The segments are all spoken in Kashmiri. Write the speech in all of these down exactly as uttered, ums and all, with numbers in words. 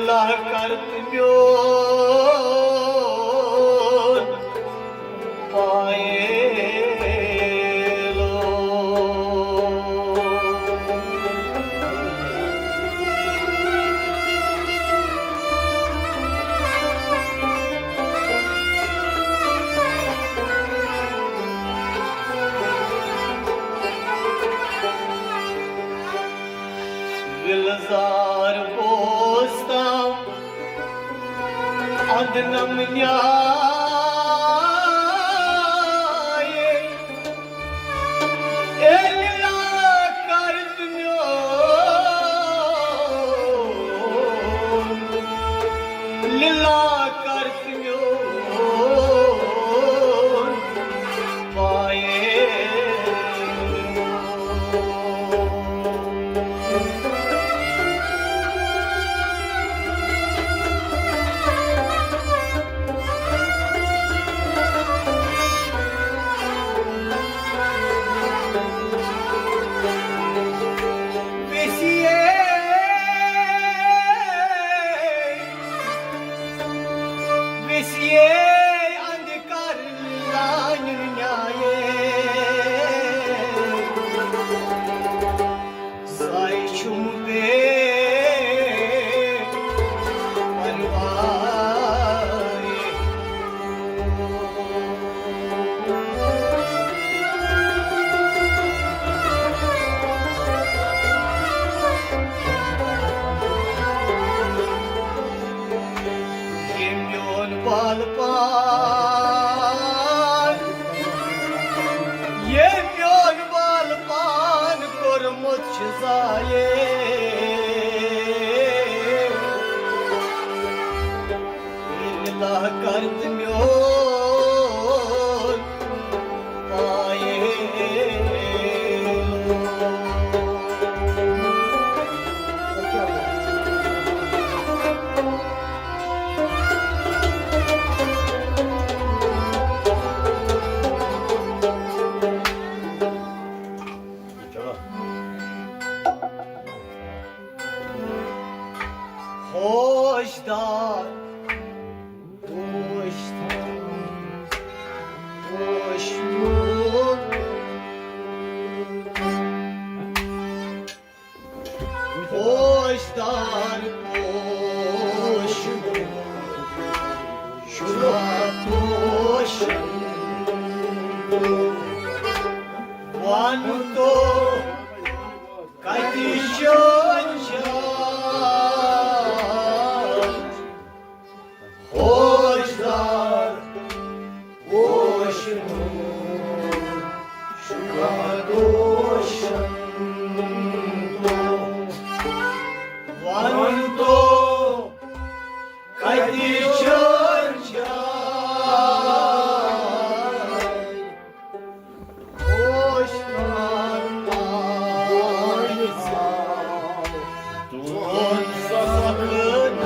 کر تہٕ میون پایلو۔ گلزار بوستان اندنم نیایے، اے لیلا کر تہٕ میون، لیلا کر تہٕ میون پایلو۔ ویسیے، ویسیے اندِ کر لانہِ نیایے۔ ساے چھُم بے پرواے۔ ییٚمۍ میون بال پان، ییٚمۍ میون بال پان کوٚرمُت چھُ ضایع۔ ییٚلہِ لاکر تہٕ میون پایلو۔ پوشدار، پوشدار، پوشمُت۔ پوشدار پوشمُت چھُ پوشن۔ وَن تو کَتہِ چھِ جاے پوشدار پوشمُت چھُ پوشن۔ وَن تو کَتہِ چھِ جاے پوشدار پوشمُت دۄن سخنن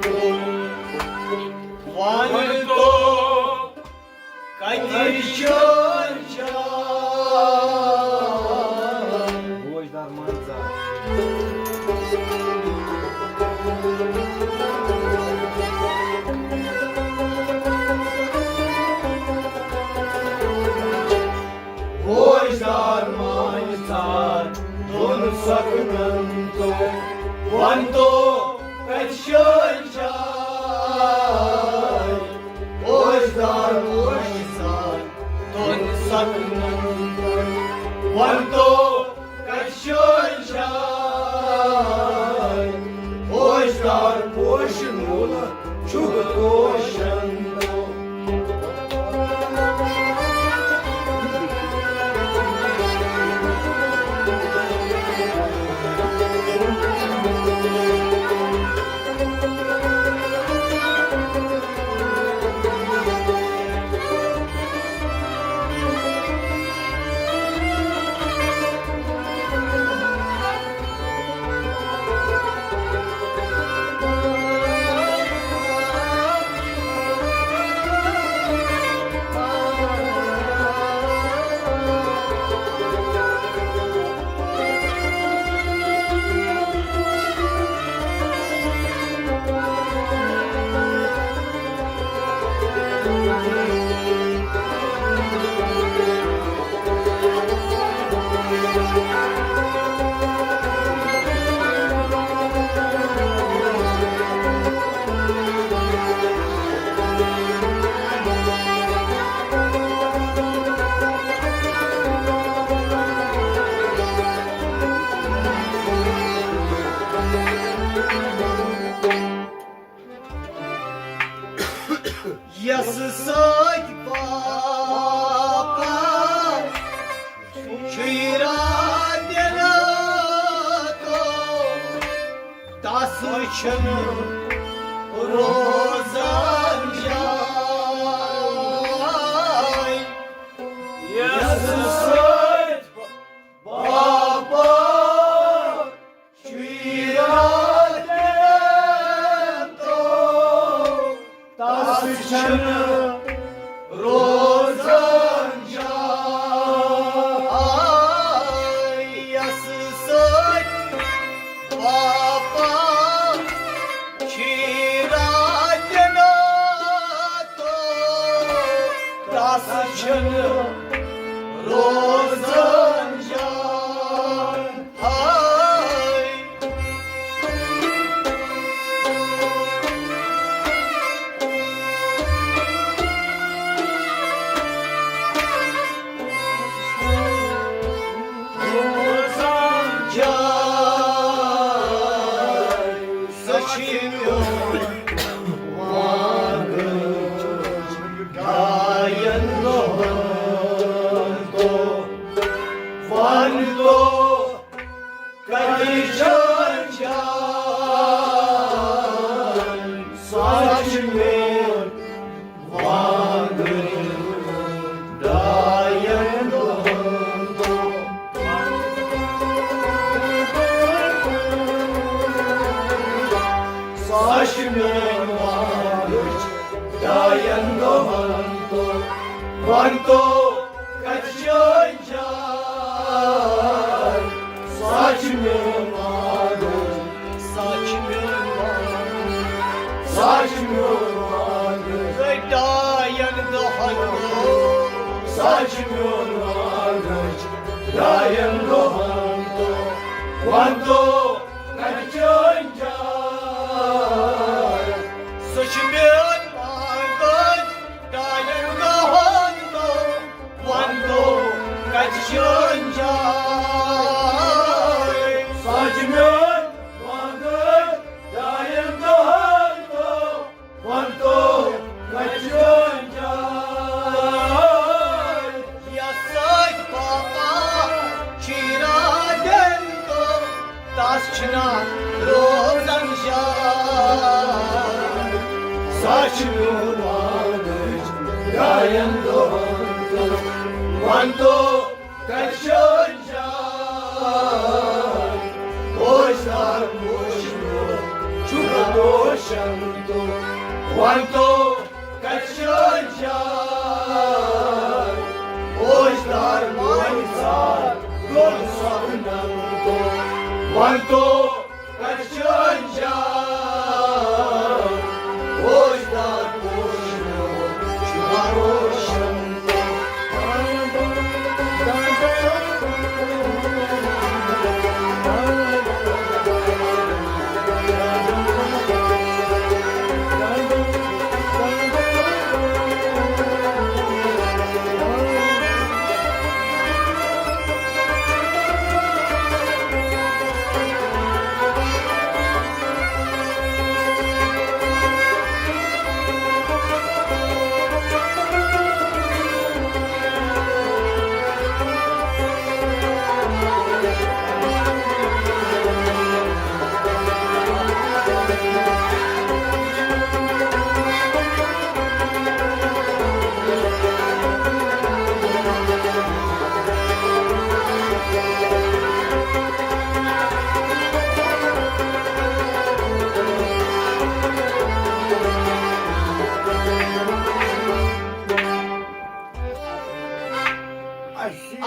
کُن۔ وَن تو کَتہِ چھِ جاے پوشدار مانسا۔ پوشدار مانہِ ژار دۄن سخنن کُن۔ وَن تو کَتہِ چھِ جاے پوشدار پوشدار دۄن سخنن کُن۔ وَن تو کَتہِ چھِ جاے پوشدار پوشن وول چھُ پوشن۔ چھنہٕ روزان جاے، یس سۭتۍ پاپا چھُ یاد یِوان، تس چھنہٕ روزان جاے، یس سۭتۍ پاپا چھِ راتہِ ناتو، تس چھنہٕ روزان جاے۔ ہاے۔ سۄ چھِ میون وانگن ڈاین دۄہن تو وان تو کتہِ چھن جان؟ سۄ چھِ میون وانگن ڈاین دۄہن تو۔ سۄ چھِ میٲنۍ وانگن ڈاین دۄہن تو۔ وَن تو کتہِ چھن جان؟ سۄ چھِ میٲنۍ وانگن۔ سۄ چھِ میٲنۍ وانگن۔ سۄ چھِ میٲنۍ وانگن۔ گٔے ڈاین دۄہن تو۔ سۄ چھِ میٲنۍ وانگن۔ ڈاین دۄہن تو۔ وَن تو کتہِ چھن جان؟ سۄ چھِ میٲنۍ وانگن۔ ڈاین دۄہن تو۔ وَن تو کتہِ چھن جاے؟ سۄ چھِ میٲنۍ وانگن۔ ڈاین دۄہن تو۔ وَن تو کتہِ چھن جاے؟ یس سۭتۍ پاپا چھِ راتن تو، تس چھنہٕ روزان جاے۔ سۄ چھِ میون وانگن ڈاین دۄہن تو۔ وَن تو کتہِ چھن جاے؟ پوشدار پوشنو چھُ روشن تو۔ وَن تو کتہِ چھن جاے؟ پوشدار مۄنہِ ژار دۄن سۄگنن تو۔ وَن تو کتہِ چھن جاے؟ پوشدار پوشنو چھُ روشن تو۔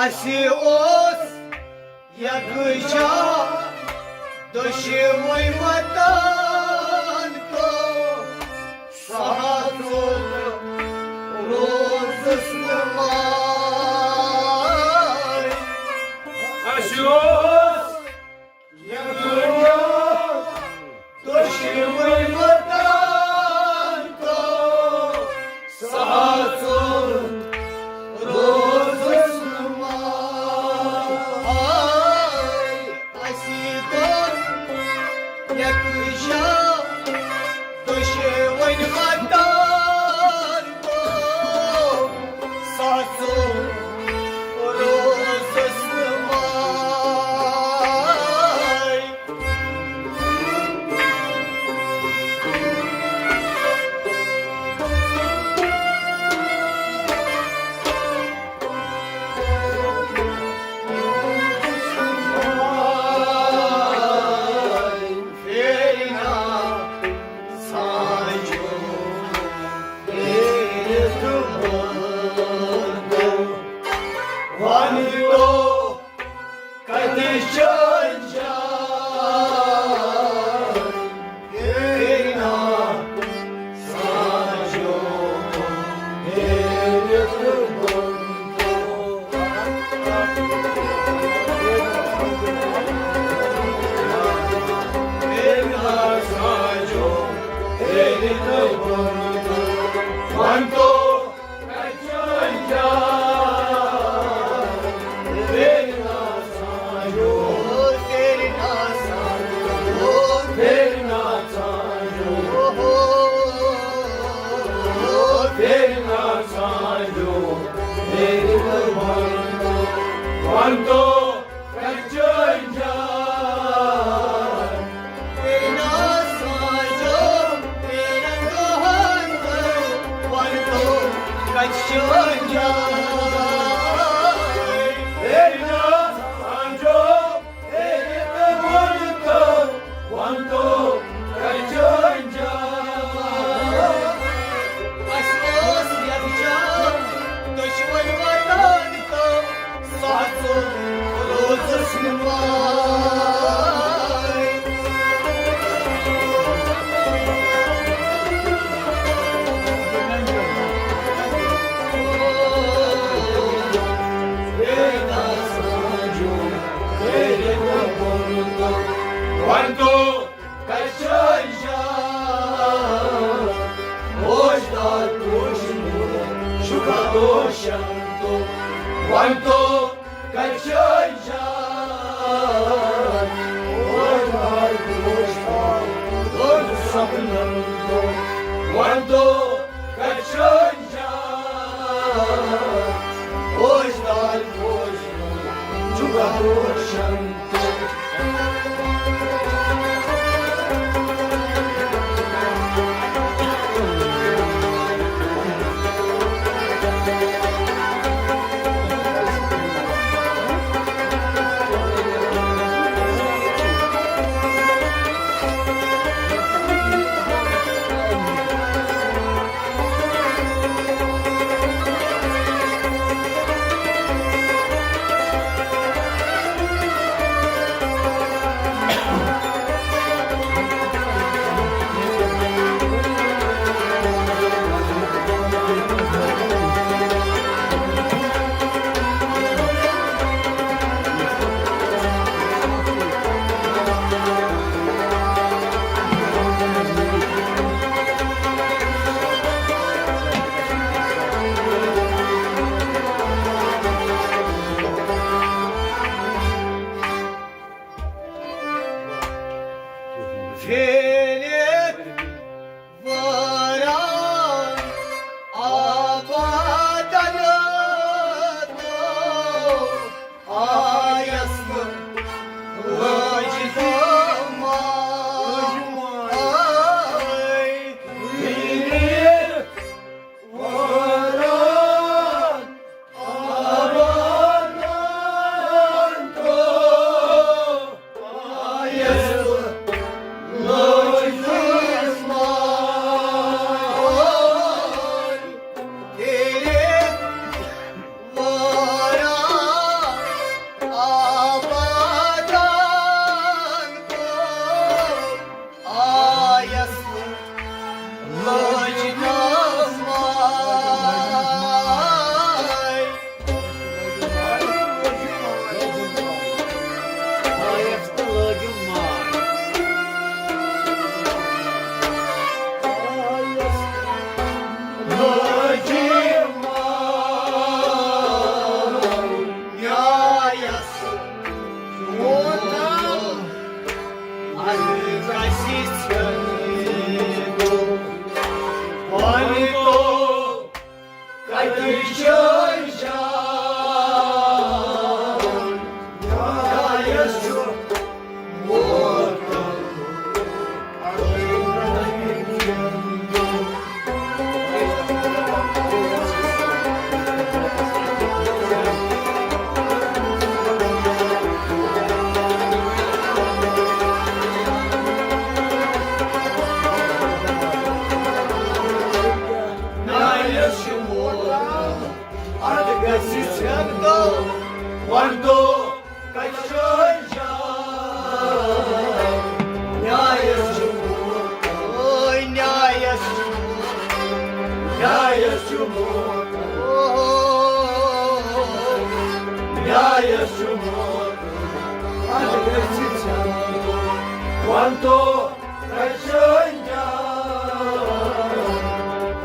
اَسہِ اوس یکجا دۄشوے وطن تو، سہل روزس نہٕ وار۔ اَسہِ اوس یکجا دۄشوے وطن تو، سہل روزس نہٕ وار۔ اَسہِ دوٚپ یکجا تو کتہِ چھِ جان؟ تیرنا سانجو میرے بندو۔ تیرنا سانجو میرے بندو۔ ون تو ون تو کچھ جان، اوشتاد روشن، شکا روشن تو۔ ون تو کچھ جان، اوشتاد روشن، سپنن تو۔ ون تو کچھ جان، اوشتاد روشن، شکا روشن۔ دو کچھٲے جاے۔ نیایس چھُ موت۔ اوے نیایس چھُ موت۔ نیایس چھُ موت۔ اوے نیایس چھُ موت۔ ادٕ گژھِ ژھٮ۪نُن۔ وَن تو کچھٲے جاے۔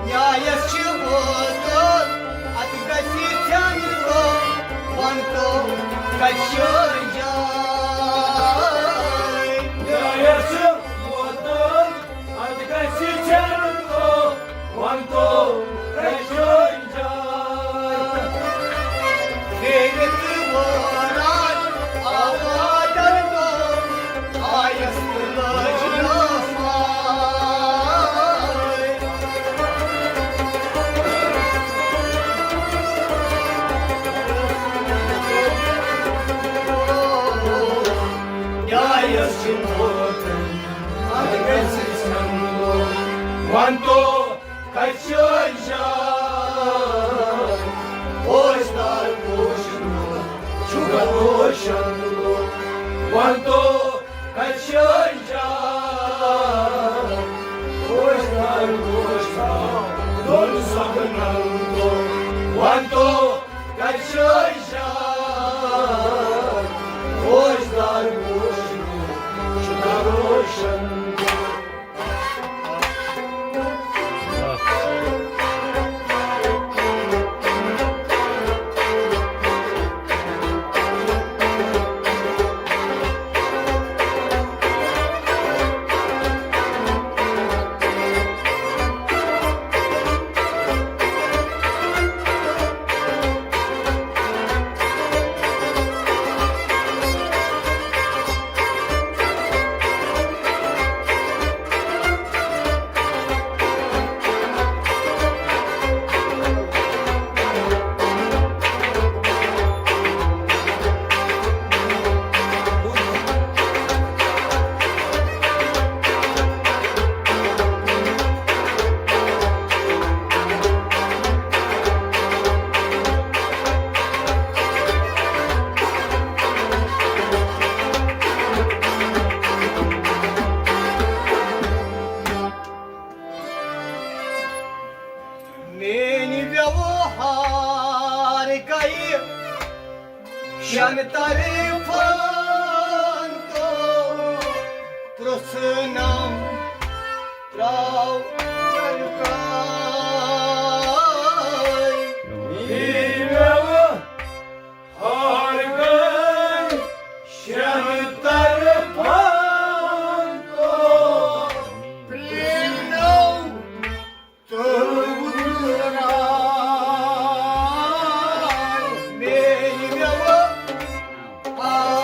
نیایس چھُ ووتمُت، اتھ گژھِ ژھٮ۪ن تو، وَن تو کچھٲے جاے۔ نیایس چھُ ووتمُت، اتھ گژھِ ژھٮ۪ن تو، وَن تو کچھٲے جاے۔ پھیرِتھ وٲران آبادن گوٚو، آیس تہٕ لٲج نٲفاے۔ آیس چھِ موتن، اتھ گژھِ ژھٮ۪نُن۔ وَن تو کچھٲے جاے۔ اوس دار پوشن، چھُ روشن۔ وَن تو کچھٲے جاے۔ اوس دار پوشن، دۄن سپنن۔ وَن تو کچھٲے جاے۔ اوس دار پوشن، چھُ روشن۔ میٲنۍ ویوہار گٔیہِ شٮ۪ن طرفن تو پرٛژھنم ترٛاو زنکاے۔ میٲنۍ ویوہار گٔیہِ شٮ۪ن طرفن تو پرٛژھنم تہٕ وُتراے۔ میٲنۍ ویوہار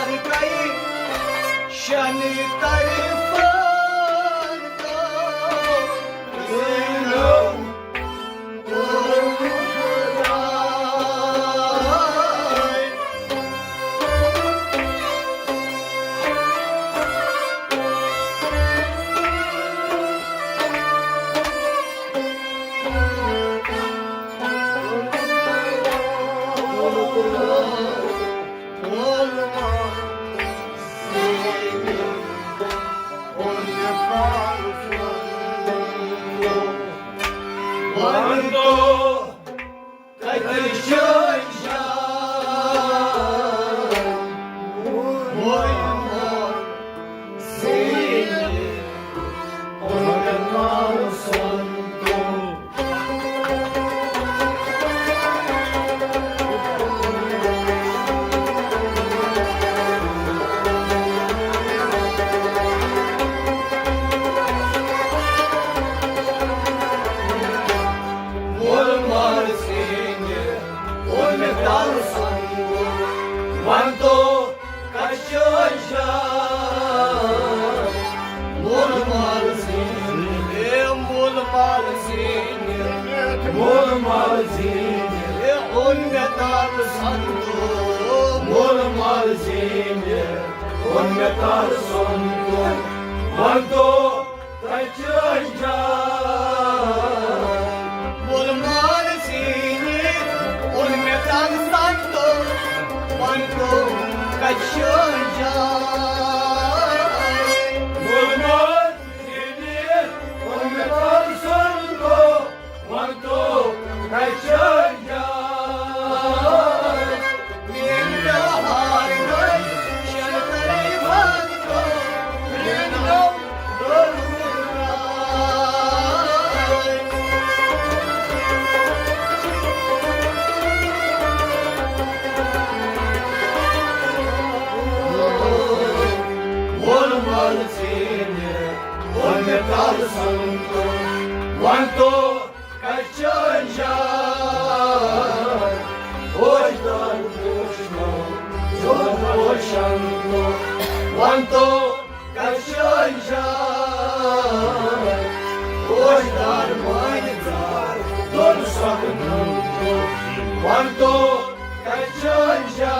گٔیہِ شٮ۪ن طرفن تو پرٛژھنم تہٕ وُتراے۔ وَن تو کتہِ چھے جاے؟ وۄنۍ وَن زِ اوٚن مےٚ تَل سۄن تہٕ۔ وۄن مال سیندِ اوٚن مےٚ تَل سۄن تہٕ۔ وَن تو کتہِ چھے جاے؟ مول مال سیندِ، اے مول مال سیندِ، مول مال سیندِ، اے اوٚن مےٚ تَل سۄن تہٕ۔ مول مال سیندِ اوٚن مےٚ تَل سۄن تہٕ۔ وَن تو کتہِ چھے جاے؟ مول مال سیندِ اوٚن مےٚ تَل سۄن تہٕ۔ وَن تو کچھ جاے۔ ووٚنمُت ییٚلہِ أمۍ تَل سَمکھو، وۄنۍ تو کچھ جاے۔ میٲنۍ بہار گٔے شکرے وۄنۍ تو رنگو۔ ووٚن وَل ژیٖرۍ، ووٚن مےٚ کَر سَمکھو، وۄنۍ تو کچھ جاے۔ اوش دار اوش نو، جوش اوشن تو، وۄنۍ تو کچھ جاے۔ اوش دار مانہِ دار، دۄن سۄکھن تو، وۄنۍ تو کچھ جاے۔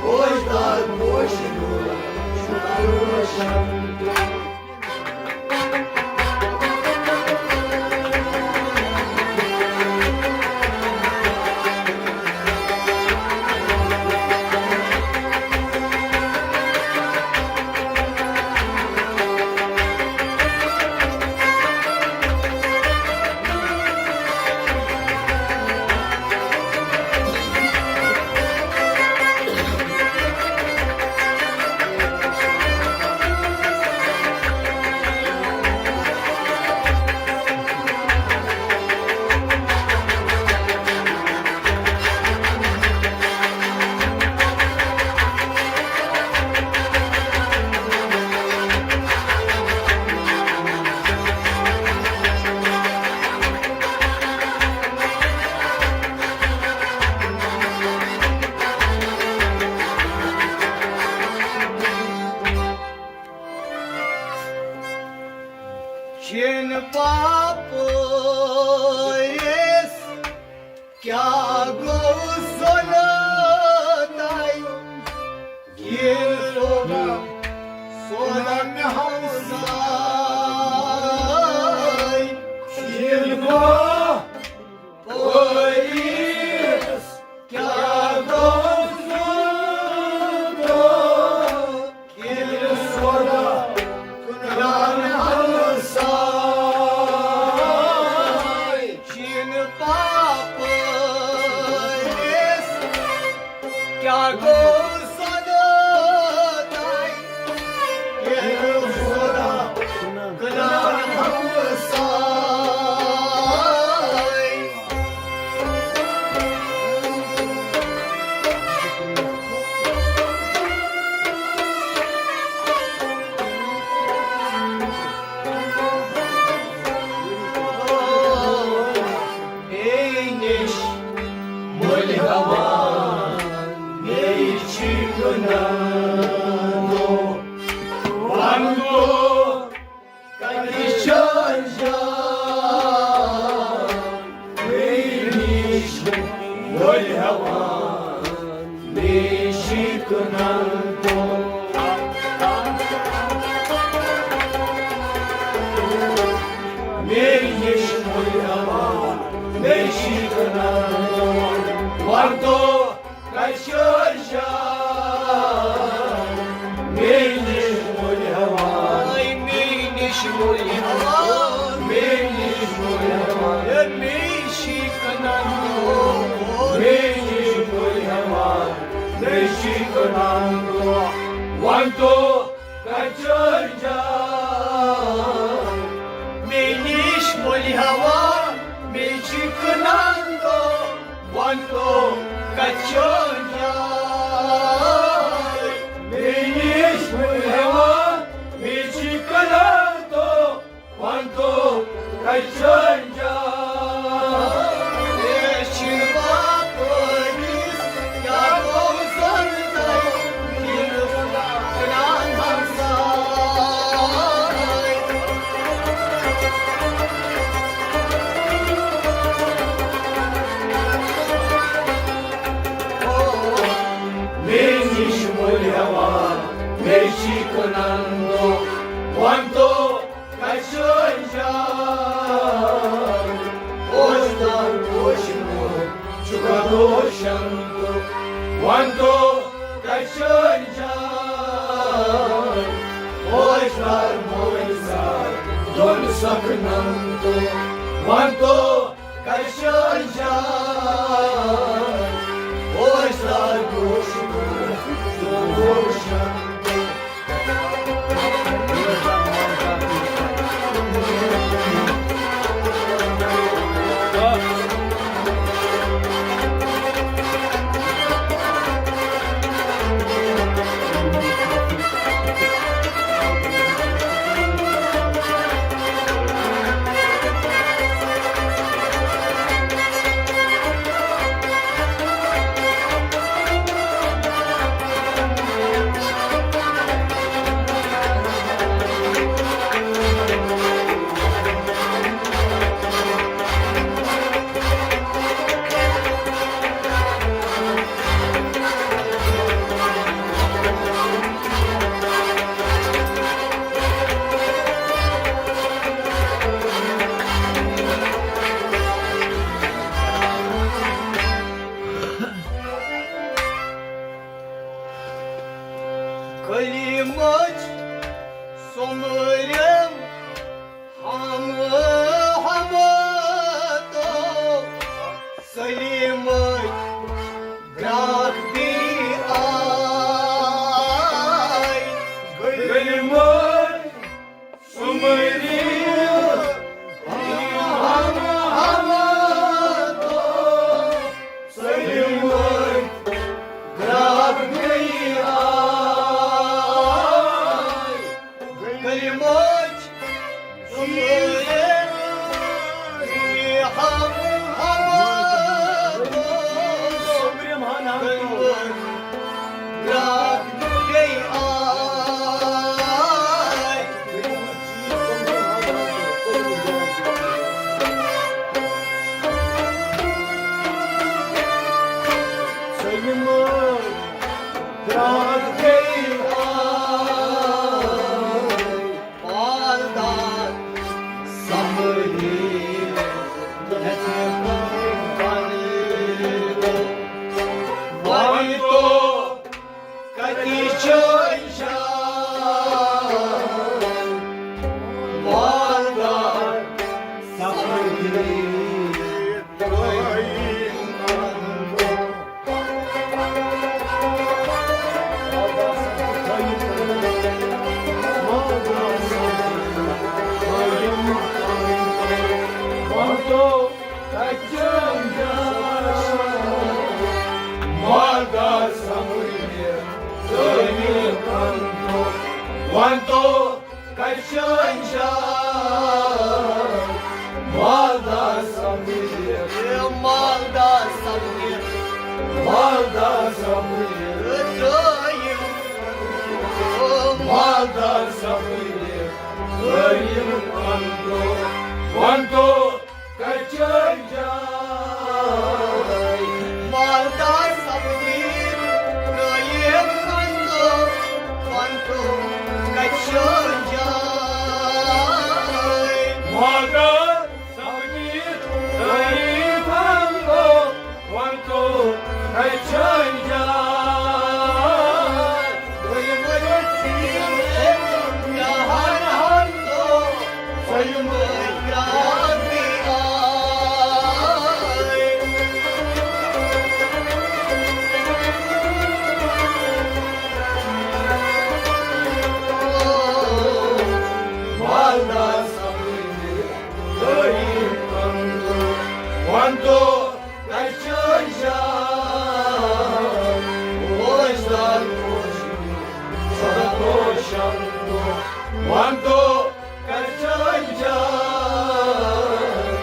اوش دار اوش نو، جوش اوشن تو۔ چین پاپس کیا گو سنتائی؟ چین سودا، سودا میں ہمسائی۔ چین پاپس کیا گو سنتائی؟ ییٚلہِ سودا کٕنان ہمساے۔ چیٖنہٕ پاپہٕ أسۍ کیٛاہ گوٚو سۄدٲے؟ ییٚلہِ سودا کٕنان ہمساے۔ بیٚیہِ نِش مٔلۍ ہٮ۪وان، بیٚیہِ چھِ کٕنان دۄہ۔ وَن دۄہ کَتہِ چھَس جان؟ مےٚ نِش مٔلۍ ہٮ۪وان، مےٚ چھِ کٕنان دۄہ۔ مےٚ نِش مٔلۍ ہٮ۪وان، مےٚ چھِ کٕنان دۄہ۔ وَن دۄہ کَتہِ چھَس جان؟ مےٚ نِش مٔلۍ ہٮ۪وان۔ اے مےٚ نِش مٔلۍ ہٮ۪وان۔ مےٚ نِش مٔلۍ ہٮ۪وان۔ اے مےٚ چھِ کٕنان دۄہ۔ مےٚ نِش مٔلۍ ہٮ۪وان۔ مےٚ چھِ کٕنان دۄہ۔ وَن تو کَتہِ چھَس جان؟ مےٚ نِش مٔلۍ ہٮ۪وان۔ مےٚ چھِ کٕنان دۄہ۔ وَن تو کَتہِ چھَس جان؟ مےٚ نِش مٔلۍ ہٮ۪وان، مےٚ چھِ کٕنان دۄہ۔ وَن تو کَتہِ چھَس جان؟ مےٚ چھِ واپس کیٛاہ گوٚو زَن تۄہہِ؟ ییٚلہِ کٕنان ہمساے۔ مےٚ نِش مٔلۍ ہٮ۪وان، مےٚ چھِ کٕنان دۄہ۔ وَن تو کَتہِ چھَس جان؟ اوش دار اوش نو، چھُکھا روشن تو؟ وَن تو کَتہِ چھٲنۍ جاے، پوش دار مٲنۍ زار دۄن سۄکھنَن تہٕ۔ وَن تو کَتہِ چھٲنۍ جاے، پوش دار گوش دۄن روشَن تہٕ۔ کٔلیٖمٕچ سوٚمبرِم ہم ہم تو سلیمٕکۍ گرٛاکھ بیٚیہِ آے۔ گٔلۍ مٲلۍ سُمری ہم ہم تو سلیمٕکۍ گرٛاکھ بیٚیہِ آے۔ گٔلۍ مٲلۍ مالدار سمبھلی، وَن تو کَتہِ چھٲنۍ جاے، مالدار سمبھلی۔ وَن تو کَتہِ چھٲنۍ جاے، مالدار سمبھٲلِتھ۔ اے مالدار سمبھٲلِتھ۔ مالدار سمبھٲلِتھ۔ دٲیِم۔ مالدار سمبھٲلِتھ۔ دٲیِم وَن تو، وَن تو کَتہِ چھٲنۍ جاے۔ مالدار سمبھٲلِتھ۔ دٲیِم وَن تو، وَن تو کَتہِ چھٲنۍ جاے۔ مالدار سمبھٲلِتھ۔ دٲیِم وَن تو، وَن تو کَتہِ چھٲنۍ جاے۔ وَن تو کَتہِ چھٲنۍ جاے، پوشدار پوشن، سدا روشن تو۔ وَن تو کَتہِ چھٲنۍ جاے،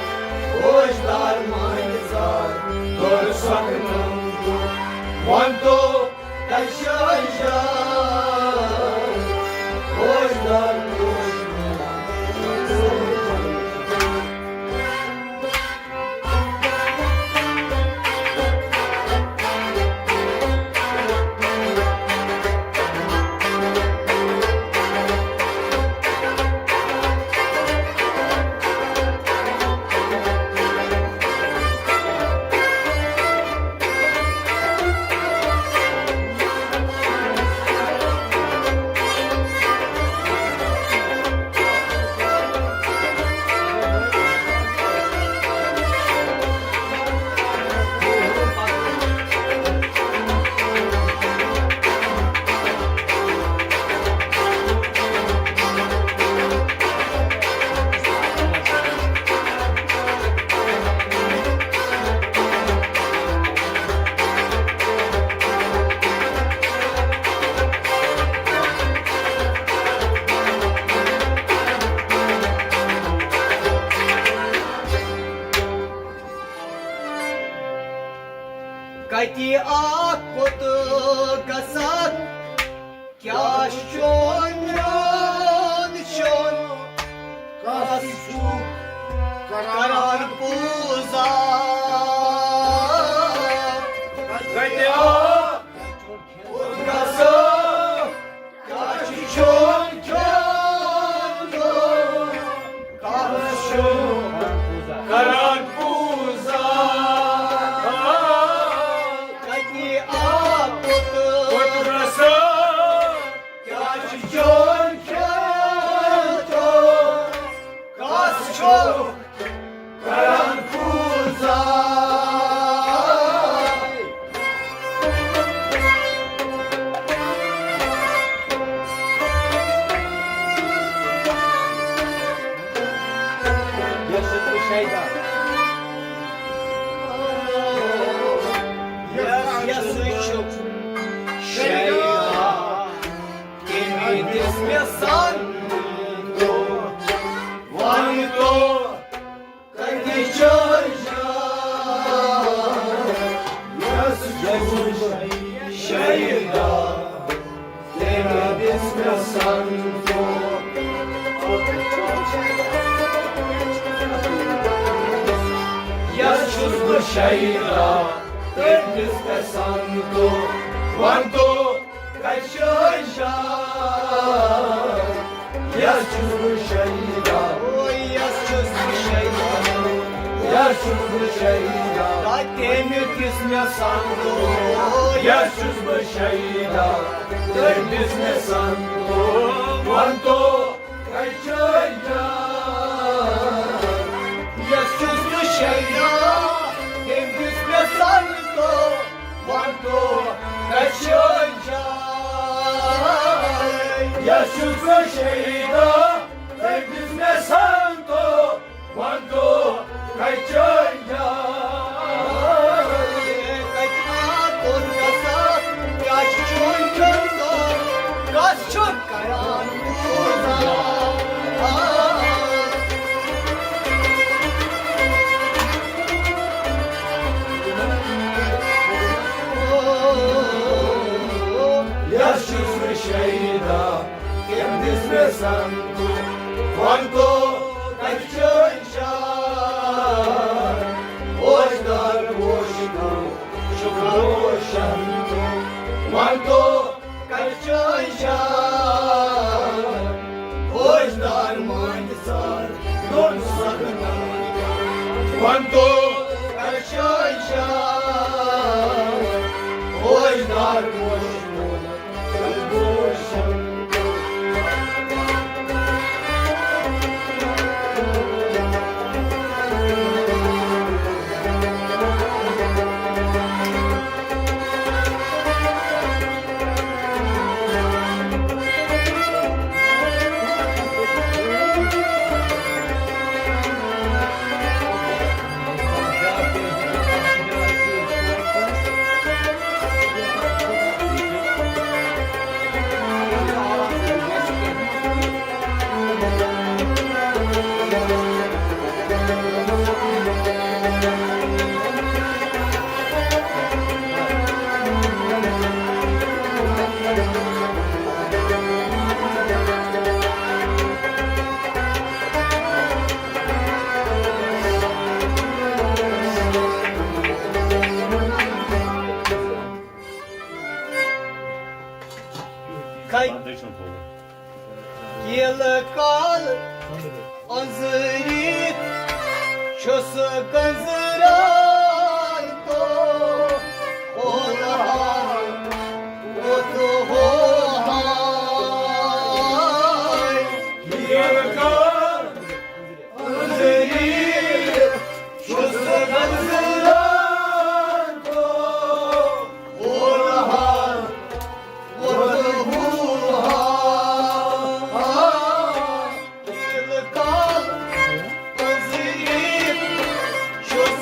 پوشدار ماہِزار، دۄن سۄکھنَن تو۔ وَن تو کَتہِ چھٲنۍ جاے، پوشدار پوشن۔ یہِ اکھ کوٚت گژھان؟ کیٛاہ چھُ چون میون چھُن؟ کس چھُ کران پوٗزا؟ کتہِ آو؟ کوٚت گژھو؟ کیٛاہ چھُ چون کھیون؟ کس چھُ کران پوٗزا؟ کتہِ آو کوٚت؟ کوٚت گژھو؟ کیٛاہ چھُ چون کھیون؟ کس چھُ کران پوٗزا؟ یۄس یۄس شیدا، یۄس یۄس چھُ شیدا، تٔمۍ دِژ مےٚ سنتو، وۄنۍ تو کتہِ چھِ جاے؟ یۄس یۄس شیدا، تٔمۍ دِژ مےٚ سنتو۔ یۄس چھُس بہٕ شیدا، تٔمۍ دِژ مےٚ سنتو۔ وۄنۍ تو کشٲے شاہ، یس چھُس بہٕ شیدا۔ او، یس چھُس بہٕ شیدا۔ یس چھُس بہٕ شیدا۔ تٔمۍ دِژ مےٚ سنتو۔ یس چھُس بہٕ شیدا۔ تٔمۍ دِژ مےٚ سنتو۔ وۄنۍ تو کشٲے شاہ، یس چھُس بہٕ شیدا۔ تٔمۍ دِژ مےٚ سنتو۔ وۄنۍ تو کشٲے شاہ، یس چھُس بہٕ شیدا۔ تٔمۍ دِژ مےٚ سنتو۔ وۄنۍ تو کشٲے شاہ۔ کتہِ آو کوٚت گژھان؟ کیٛاہ چھُ چون کھیون؟ کس چھُ کران پوٗزا؟ یس چھُس بہٕ شیدا، تٔمۍ دِژ مےٚ سنتو۔ وۄنۍ تو کشٲے شاہ، اوش دار پوش تو، شکر اوشن تو۔ وۄنۍ تو کشٲے شاہ، اوش دار مانہِ سار، دۄن سخن۔ وۄنۍ تو کشٲے شاہ، اوش دار پوش تو۔ کیلہٕ کال أنٛزرِتھ چھُس گنٛزران تو، ہو رہا، وہ تو ہو رہا۔ کیلہٕ کال أنٛزرِتھ چھُس گنٛزران تو، ہو رہا، وہ تو ہو رہا۔ کیلہٕ کال أنٛزرِتھ چھُس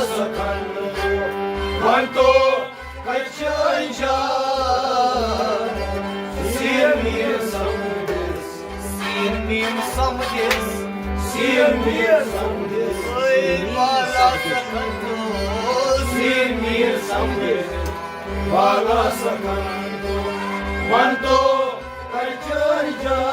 سکھنڈ، ون تو کچھ جان، سین میر سمجھس، سین میر سمجھس، سین میر سمجھس، اے بالا سکھنڈ، سین میر سمجھس، بالا سکھنڈ، ون تو کچھ جان۔